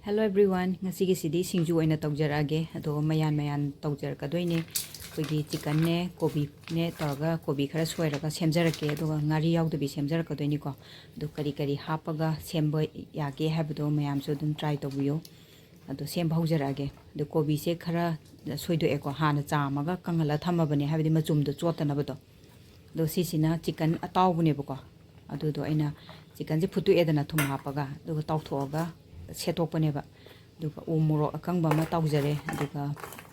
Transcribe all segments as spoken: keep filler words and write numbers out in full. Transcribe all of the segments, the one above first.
Hello everyone, ꯉꯁꯤꯒꯤꯁꯤꯗꯤ ꯁꯤꯡꯖꯨ ꯑꯣꯏꯅ ꯇꯧꯖꯔꯛꯑꯒꯦ꯫ ꯑꯗꯣ ꯃꯌꯥꯟ ꯃꯌꯥꯟ ꯇꯧꯖꯔꯛꯀꯗꯣꯏꯅꯦ꯫ ꯑꯩꯈꯣꯏꯒꯤ ꯆꯤꯀꯟꯅꯦ, ꯀꯣꯕꯤꯅꯦ ꯇꯧꯔꯒ, ꯀꯣꯕꯤ ꯈꯔ ꯁꯣꯏꯔꯒ ꯁꯦꯝꯖꯔꯛꯀꯦ, ꯑꯗꯨꯒ ꯉꯥꯔꯤ ꯌꯥꯎꯗꯕꯤ ꯁꯦꯝꯖꯔꯛꯀꯗꯣꯏꯅꯤꯀꯣ꯫ ꯑꯗꯣ ꯀꯔꯤ ꯀꯔꯤ ꯍꯥꯞꯄꯒ ꯁꯦꯝꯕ ꯌꯥꯒꯦ ꯍꯥꯏꯕꯗꯣ ꯃꯌꯥꯝꯁꯨ ꯑꯗꯨꯝ try ꯇꯧꯕꯤꯌꯨ꯫ ꯑꯗꯣ ꯁꯦꯝꯕ ꯍꯧꯖꯔꯛꯑꯒꯦ꯫ ꯑꯗꯣ ꯀꯣꯕꯤꯁꯦ ꯈꯔ ꯁꯣꯏꯗꯣꯛꯑꯦꯀꯣ, ꯍꯥꯟꯅ ꯆꯥꯝꯃꯒ ꯀꯪꯍꯜꯂ ꯊꯝꯃꯕꯅꯦ, ꯍꯥꯏꯕꯗꯤ ꯃꯆꯨꯝꯗꯣ ꯆꯣꯠꯇꯅꯕꯗꯣ꯫ ꯑꯗꯣ ꯁꯤꯁꯤꯅ ꯆꯤꯀꯟ ꯑꯇꯥꯎꯕꯅꯦꯕꯀꯣ꯫ ꯑꯗꯨꯗꯣ ꯑꯩꯅ ꯆꯤꯀꯟꯁꯦ ꯐꯨꯠꯇꯣꯛꯑꯦꯗꯅ, ꯊꯨꯝ ꯍꯥꯞꯄꯒ, ꯑꯗꯨꯒ ꯇꯥꯎꯊꯣꯛꯑꯒ ꯁꯦꯠꯇꯣꯛꯄꯅꯦꯕ꯫ ꯑꯗꯨꯒ ꯎ ꯃꯣꯔꯣꯛ ꯑꯀꯪꯕ ꯑꯃ ꯇꯥꯎꯖꯔꯦ, ꯑꯗꯨꯒ,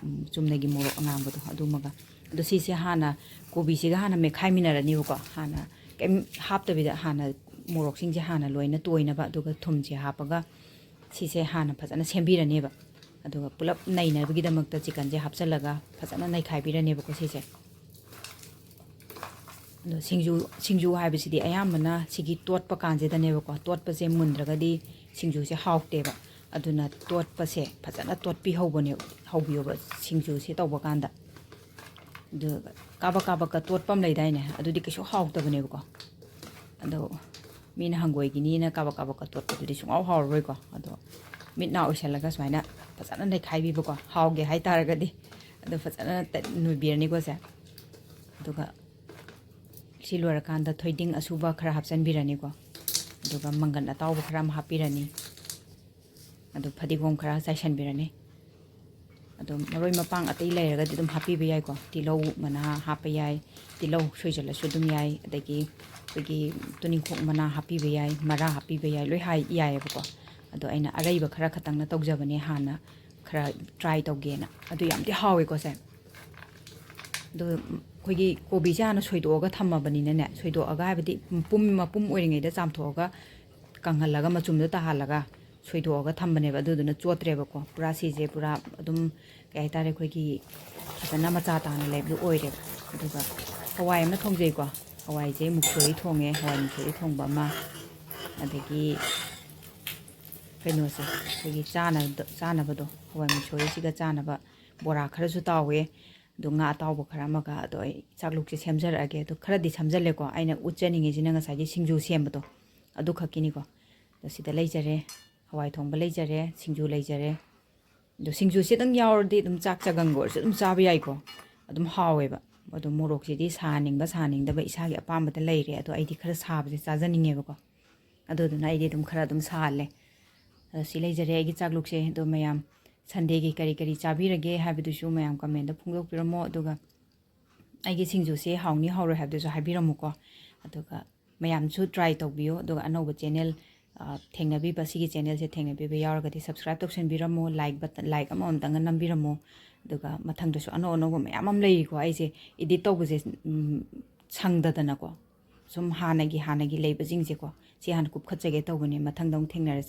ꯎꯝ, ꯆꯨꯝꯅꯒꯤ ꯃꯣꯔꯣꯛ ꯑꯉꯥꯡꯕꯗꯣ ꯑꯗꯨꯃꯒ꯫ ꯑꯗꯣ ꯁꯤꯁꯦ ꯍꯥꯟꯅ ꯀꯣꯕꯤꯁꯤꯒ ꯍꯥꯟꯅ ꯃꯦꯠꯈꯥꯏꯃꯤꯟꯅꯔꯅꯤꯕꯀꯣ꯫ ꯍꯥꯟꯅ ꯀꯩꯝ ꯍꯥꯞꯇꯕꯤꯗ ꯍꯥꯟꯅ ꯃꯣꯔꯣꯛꯁꯤꯡꯁꯦ ꯍꯥꯟꯅ ꯂꯣꯏꯅ ꯇꯣꯏꯅꯕ, ꯑꯗꯨꯒ ꯊꯨꯝꯁꯦ ꯍꯥꯞꯄꯒ ꯁꯤꯁꯦ ꯍꯥꯟꯅ ꯐꯖꯅ ꯁꯦꯝꯕꯤꯔꯅꯦꯕ꯫ ꯑꯗꯨꯒ ꯄꯨꯂꯞ ꯅꯩꯅꯕꯒꯤꯗꯃꯛꯇ ꯆꯤꯀꯟꯁꯦ ꯍꯥꯞꯆꯤꯜꯂꯒ ꯐꯖꯅ ꯅꯩꯈꯥꯏꯕꯤꯔꯅꯦꯕꯀꯣ ꯁꯤꯁꯦ꯫ ꯑꯗꯣ ꯁꯤꯡꯖꯨ, ꯁꯤꯡꯖꯨ ꯍꯥꯏꯕꯁꯤꯗꯤ ꯑꯌꯥꯝꯕꯅ ꯁꯤꯒꯤ ꯇꯣꯠꯄ ꯀꯥꯟꯁꯤꯗꯅꯦꯕꯀꯣ, ꯇꯣꯠꯄꯁꯦ ꯃꯨꯟꯗ꯭ꯔꯒꯗꯤ ꯁꯤꯡꯖꯨꯁꯦ ꯍꯥꯎꯇꯦꯕ꯫ ꯑꯗꯨꯅ ꯇꯣꯠꯄꯁꯦ ꯐꯖꯅ ꯇꯣꯠꯄꯤꯍꯧꯕꯅꯦ, ꯍꯧꯕꯤꯌꯣꯕ ꯁꯤꯡꯖꯨꯁꯦ ꯇꯧꯕ ꯀꯥꯟꯗ꯫ ꯑꯗꯨꯒ ꯀꯥꯕꯛ ꯀꯥꯕꯛꯀ ꯇꯣꯠꯄ ꯑꯃ ꯂꯩꯗꯥꯏꯅꯦ, ꯑꯗꯨꯗꯤ ꯀꯩꯁꯨ ꯍꯥꯎꯇꯕꯅꯦꯕꯀꯣ꯫ ꯑꯗꯣ ꯃꯤꯅ ꯍꯪꯒꯣꯏꯈꯤꯅꯤꯅ ꯀꯥꯕꯛ ꯀꯥꯕꯛꯀ ꯇꯣꯠꯄꯗꯨꯗꯤ ꯁꯨꯡꯍꯥꯎ ꯍꯥꯎꯔꯔꯣꯏꯀꯣ꯫ ꯑꯗꯣ ꯃꯤꯠ ꯅꯥ ꯎꯏꯁꯜꯂꯒ ꯁꯨꯃꯥꯏꯅ ꯐꯖꯅ ꯅꯩꯈꯥꯏꯕꯤꯕꯀꯣ, ꯍꯥꯎꯒꯦ ꯍꯥꯏꯇꯥꯔꯒꯗꯤ꯫ ꯑꯗꯣ ꯐꯖꯅ ꯇ-, ꯅꯣꯏꯕꯤꯔꯅꯤꯀꯣ ꯁꯦ꯫ ꯑꯗꯨꯒ ꯁꯤ ꯂꯣꯏꯔꯀꯥꯟꯗ ꯊꯣꯏꯗꯤꯡ ꯑꯁꯨꯕ ꯈꯔ ꯍꯥꯞꯆꯤꯟꯕꯤꯔꯅꯤꯀꯣ꯫ ꯑꯗꯨꯒ ꯃꯪꯒꯟ ꯑꯇꯥꯎꯕ ꯈꯔ ꯑꯃ ꯍꯥꯞꯄꯤꯔꯅꯤ꯫ ꯑꯗꯨ ꯐꯗꯤꯒꯣꯝ ꯈꯔ ꯆꯥꯏꯁꯤꯟꯕꯤꯔꯅꯤ꯫ ꯑꯗꯨꯝ ꯃꯔꯣꯏ ꯃꯄꯥꯡ ꯑꯇꯩ ꯂꯩꯔꯒꯗꯤ ꯑꯗꯨꯝ ꯍꯥꯞꯄꯤꯕ ꯌꯥꯏꯀꯣ꯫ ꯇꯤꯜꯍꯧ ꯃꯅꯥ ꯍꯥꯞꯄ ꯌꯥꯏ, ꯇꯤꯜꯍꯧ ꯁꯣꯏꯖꯜꯂꯁꯨ ꯑꯗꯨꯝ ꯌꯥꯏ, ꯑꯗꯒꯤ ꯑꯩꯈꯣꯏꯒꯤ ꯇꯨꯅꯤꯡꯈꯣꯛ ꯃꯅꯥ ꯍꯥꯞꯄꯤꯕ ꯌꯥꯏ, ꯃꯔꯥ ꯍꯥꯞꯄꯤꯕ ꯌꯥꯏ, ꯂꯣꯏ ꯍꯥꯏ-, ꯌꯥꯏꯌꯦꯕꯀꯣ꯫ ꯑꯗꯣ ꯑꯩꯅ ꯑꯔꯩꯕ ꯈꯔ ꯈꯛꯇꯪꯅ ꯇꯧꯖꯕꯅꯦ, ꯍꯥꯟꯅ ꯈꯔ try ꯇꯧꯒꯦꯅ꯫ ꯑꯗꯨ ꯌꯥꯝꯗꯤ ꯍꯥꯎꯋꯦꯀꯣ ꯁꯦ꯫ ꯑꯗꯣ ꯑꯩꯈꯣꯏꯒꯤ ꯀꯣꯕꯤꯁꯦ ꯍꯥꯟꯅ ꯁꯣꯏꯗꯣꯛꯑꯒ ꯊꯝꯃꯕꯅꯤꯅꯅꯦ, ꯁꯣꯏꯗꯣꯛꯑꯒ ꯍꯥꯏꯕꯗꯤ ꯃꯄꯨꯝ, ꯃꯄꯨꯝ ꯑꯣꯏꯔꯤꯉꯩꯗ ꯆꯥꯝꯊꯣꯛꯑꯒ ꯀꯪꯍꯜꯂꯒ ꯃꯆꯨꯝꯗ ꯇꯥꯍꯜꯂꯒ ꯁꯣꯏꯗꯣꯛꯑꯒ ꯊꯝꯕꯅꯦꯕ꯫ ꯑꯗꯨꯗꯨꯅ ꯆꯣꯠꯇ꯭ꯔꯦꯕꯀꯣ꯫ ꯄꯨꯔꯥ ꯁꯤꯁꯦ ꯄꯨꯔꯥ ꯑꯗꯨꯝ, ꯀꯩ ꯍꯥꯏꯇꯥꯔꯦ, ꯑꯩꯈꯣꯏꯒꯤ ꯐꯖꯅ ꯃꯆꯥ ꯇꯥꯅ ꯂꯩꯕꯗꯨ ꯑꯣꯏꯔꯦꯕ꯫ ꯑꯗꯨꯒ ꯍꯋꯥꯏ ꯑꯃ ꯊꯣꯡꯖꯩꯀꯣ꯫ ꯍꯋꯥꯏꯁꯦ ꯃꯨꯛꯁꯣꯔꯤ ꯊꯣꯡꯉꯦ, ꯍꯋꯥꯏ ꯃꯨꯛꯁꯣꯔꯤ ꯊꯣꯡꯕ ꯑꯃ, ꯑꯗꯒꯤ ꯀꯩꯅꯣꯁꯦ, ꯑꯩꯈꯣꯏꯒꯤ ꯆꯥꯅ-, ꯆꯥꯅꯕꯗꯣ, ꯍꯋꯥꯏ ꯃꯨꯛꯁꯣꯔꯤꯁꯤꯒ ꯆꯥꯅꯕ ꯕꯣꯔꯥ ꯈꯔꯁꯨ ꯇꯥꯎꯋꯦ꯫ ꯑꯗꯣ ꯉꯥ ꯑꯇꯥꯎꯕ ꯈꯔ ꯑꯃꯒ꯫ ꯑꯗꯣ ꯑꯩ ꯆꯥꯛꯂꯨꯛꯁꯦ ꯁꯦꯝꯖꯔꯛꯑꯒꯦ꯫ ꯑꯗꯣ ꯈꯔꯗꯤ ꯁꯝꯖꯜꯂꯦꯀꯣ꯫ ꯑꯩꯅ ꯎꯠꯆꯅꯤꯡꯉꯤꯁꯤꯅ ꯉꯁꯥꯏꯒꯤ ꯁꯤꯡꯖꯨ ꯁꯦꯝꯕꯗꯣ ꯑꯗꯨ ꯈꯛꯀꯤꯅꯤꯀꯣ꯫ ꯑꯗꯣ ꯁꯤꯗ ꯂꯩꯖꯔꯦ꯫ ꯍꯋꯥꯏ ꯊꯣꯡꯕ ꯂꯩꯖꯔꯦ, ꯁꯤꯡꯖꯨ ꯂꯩꯖꯔꯦ꯫ ꯑꯗꯣ ꯁꯤꯡꯖꯨꯁꯤꯗꯪ ꯌꯥꯎꯔꯗꯤ ꯑꯗꯨꯝ ꯆꯥꯛ ꯆꯒꯪꯒ ꯑꯣꯏꯔꯁꯨ ꯑꯗꯨꯝ ꯆꯥꯕ ꯌꯥꯏꯀꯣ, ꯑꯗꯨꯝ ꯍꯥꯎꯋꯦꯕ꯫ ꯑꯗꯣ ꯃꯣꯔꯣꯛꯁꯤꯗꯤ ꯁꯥꯍꯟꯅꯤꯡꯕ ꯁꯥꯍꯟꯅꯤꯡꯗꯕ ꯏꯁꯥꯒꯤ ꯑꯄꯥꯝꯕꯗ ꯂꯩꯔꯦ꯫ ꯑꯗꯣ ꯑꯩꯗꯤ ꯈꯔ ꯁꯥꯕꯁꯦ ꯆꯥꯖꯅꯤꯡꯉꯦꯕꯀꯣ, ꯑꯗꯨꯗꯨꯅ ꯑꯩꯗꯤ ꯑꯗꯨꯝ ꯈꯔ ꯑꯗꯨꯝ ꯁꯥꯍꯜꯂꯦ꯫ ꯑꯗꯣ ꯁꯤ ꯂꯩꯖꯔꯦ ꯑꯩꯒꯤ ꯆꯥꯛꯂꯨꯛꯁꯦ꯫ ꯑꯗꯣ ꯃꯌꯥꯝ Sundayꯒꯤ ꯀꯔꯤ ꯀꯔꯤ ꯆꯥꯕꯤꯔꯒꯦ ꯍꯥꯏꯕꯗꯨꯁꯨ ꯃꯌꯥꯝ commentꯇ ꯐꯣꯡꯗꯣꯛꯄꯤꯔꯝꯃꯣ꯫ ꯑꯗꯨꯒ ꯑꯩꯒꯤ ꯁꯤꯡꯖꯨꯁꯦ ꯍꯥꯎꯅꯤ ꯍꯥꯎꯔꯣꯏ ꯍꯥꯏꯕꯗꯨꯁꯨ ꯍꯥꯏꯕꯤꯔꯝꯃꯨꯀꯣ꯫ ꯑꯗꯨꯒ ꯃꯌꯥꯝꯁꯨ try ꯇꯧꯕꯤꯌꯨ꯫ ꯑꯗꯨꯒ ꯑꯅꯧꯕ channel, ꯑ, ꯊꯦꯡꯅꯕꯤꯕ, ꯁꯤꯒꯤ channelꯁꯦ ꯊꯦꯡꯅꯕꯤꯕ ꯌꯥꯎꯔꯒꯗꯤ subscribe ꯇꯧꯁꯟꯕꯤꯔꯝꯃꯣ, like button, like ꯑꯃꯃꯝꯇꯪꯒ ꯅꯝꯕꯤꯔꯝꯃꯣ꯫ ꯑꯗꯨꯒ ꯃꯊꯪꯗꯁꯨ ꯑꯅꯧ ꯑꯅꯧꯕ ꯃꯌꯥꯝ ꯑꯃ ꯂꯩꯔꯤꯀꯣ꯫ ꯑꯩꯁꯦ edit ꯇꯧꯕꯁꯦ, ꯎꯝ, ꯁꯪꯗꯗꯅꯀꯣ꯫ ꯁꯨꯝ ꯍꯥꯟꯅꯒꯤ, ꯍꯥꯟꯅꯒꯤ ꯂꯩꯕꯁꯤꯡꯁꯦꯀꯣ, ꯁꯤ ꯍꯥꯟꯅ ꯀꯨꯞꯈꯠꯆꯒꯦ ꯇꯧꯕꯅꯦ꯫ ꯃꯊꯪꯗ ꯑꯃꯨꯛ ꯊꯦꯡꯅꯔꯁꯤ꯫